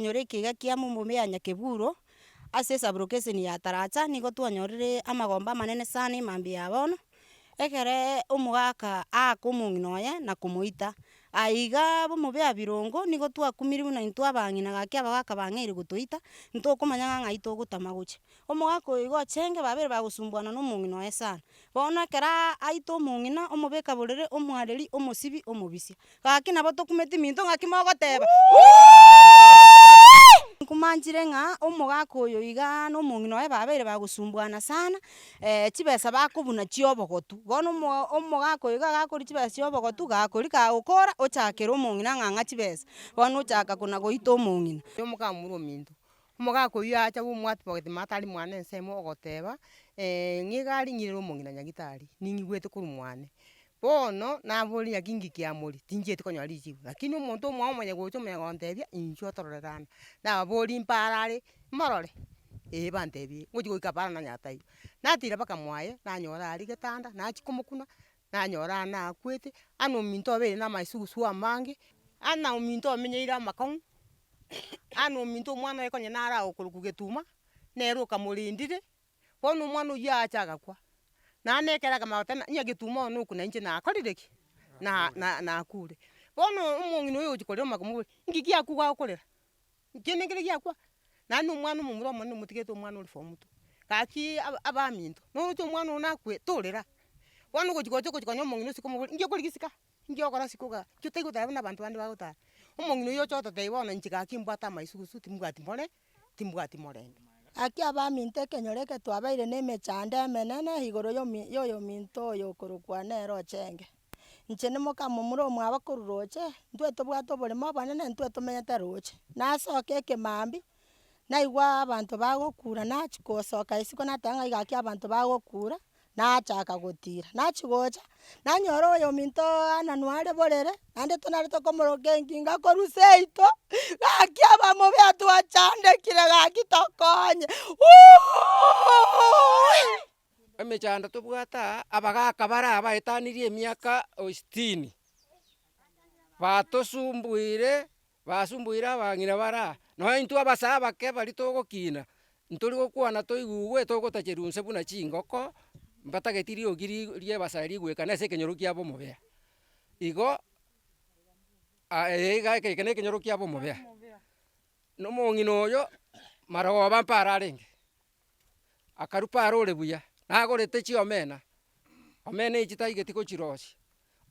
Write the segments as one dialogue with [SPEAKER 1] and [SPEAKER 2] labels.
[SPEAKER 1] ekenyoro eke iga kia Mombe ya Nyakeburo, ase esaburokeseni ya Taracha, nigo twanyorire amagombo amanene sana emambia ya bono, ekereee omogaka aaka omong'ina oye na komoita. Aiga bomobe birongo, nigo twakumirie buna intwe abang'ina gaki abagaka bang'eire gotoita, ntokomanya ng'a ng'ai togotama gochia. Omogaka oyo igo ochenge babere bagosumbuana na omong'ina oye sana. Bono ekero aita omong'ina, omobeka borere, omwareri, omosibi, omobisia. Gaki nabo tokumeti minto ng'aki mogoteba Nkomanchire ng'a omogaka oyo igaa na omong'ina oye babeire bagosumbuana sana, chibesa bakobuna chia obogotu. Bono omo omogaka oyo iga gakoria chibesa chia obogotu, gakoria kagokora, ochakera omong'ina ng'a ng'a chibesa. Bono ochaka kona goita omong'ina.
[SPEAKER 2] Omokamura ominto, omogaka oywo acha bwomwati matari mwane ensemo ogoteba, ng'a egari ng'irere omong'ina nyagetari, ning'igwete korwa mwane. Bono naboria naki nki kiamoria, tinchieti konyora richibu, lakini omonto omwabo omanye gocha omanye gontebia, inchuo tororere ande. Nababoria mpara are, morore, eh bantebie, ngochi goika para nanyora taiyo. Natira mpaka mwaye, nanyora aria getanda, nachia komokuna, nanyora aa nakwete, amo ominto obeire na amaisugusu amange, ana ominto omenyeire amakong'u, ana ominto omwana oye konya nare agokorokwa getuma, nere okamorendire. Bono omwana oyio aacha agakwa, naende ekero akamanya goteba ng'a getuma one okwo na inche nakorire ki? Na na nakure. Bono omong'ina oyo ogochia korera omanya komoboria, inki giakwa gwakorera? Kende nkere giakwa? Naende omwana omomura omonene omotigete omwana ore form two. Gaki aba abaminto, noroche omwana one akwe, torera. Bono ogochi gocha ogochi konya omong'ina ase komoboria, inki okorigia isiko aa? Inki ogokora isiko igaa? Inki otari gotara buna abanto bande bagotara? Omong'ina oyio ocha gototebia bono inche gaki mbwate amaisugusu timbwati more. timbwati morembe.
[SPEAKER 3] Gaki abaminto ekenyoro eke twabeire nemechando emenene igoro yomi yoyominto oyo okorokwa nere Ochenge. Inche nimukamomura omwabo korwa roche, intwe tobwate oboremo obonene intwe tomenyete roche. Nasoka ekemambia, naigwa abanto bagokura nachia gosoka isiko nateba ng'a gaki abanto bagokura, nachaka gotira, nachia gocha, nanyora oyominto ananwa are borere, naende tonarete komoroka enginga korwa seito, gaki abamobe twachandekire gaki tokonye wuuuuii.
[SPEAKER 4] Emechando tobwate aa, abagaka bare aa baetanirie emiaka o sitini, batosumbuire. Basumbuire abang'ina bare aa, nonya intwe abasae abake baria togokina, ntori gokwana toigugwe togotacherwa inse buna chingoko, mbatageti riogi ri ria ebasae rigwekane ase ekenyoro kiabo omobea. Igo aa iga eke na ekenyoro kiabo omobea, na omong'ina oyo, marogoba mpare arenge, akarwa pare ore buya, nagorete chiomena, omena echi taigeti gochirosia.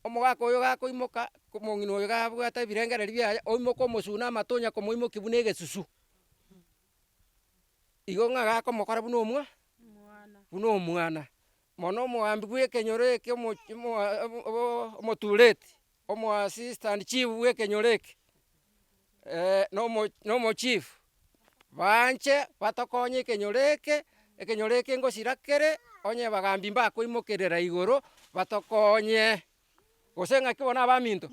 [SPEAKER 4] Omogaka oyo gakoimoka, omong'ina oyo gabwate ebirengererio biaye, oimoka omosuna amato onya komoimokia buna egesusu. Igo ng'a gakomokora buna omwa buna omwana. Mono omogambi bwa ekenyoro eke omo omo omotureti, omo assistant chief bwa ekenyoro eke, na omo na omochief, baanche batokonye ekenyoro eke, ekenyoro eke ngosira kere, onye abagambi mbakoimokerera igoro, batokonye, gose ng'aki bono abaminto?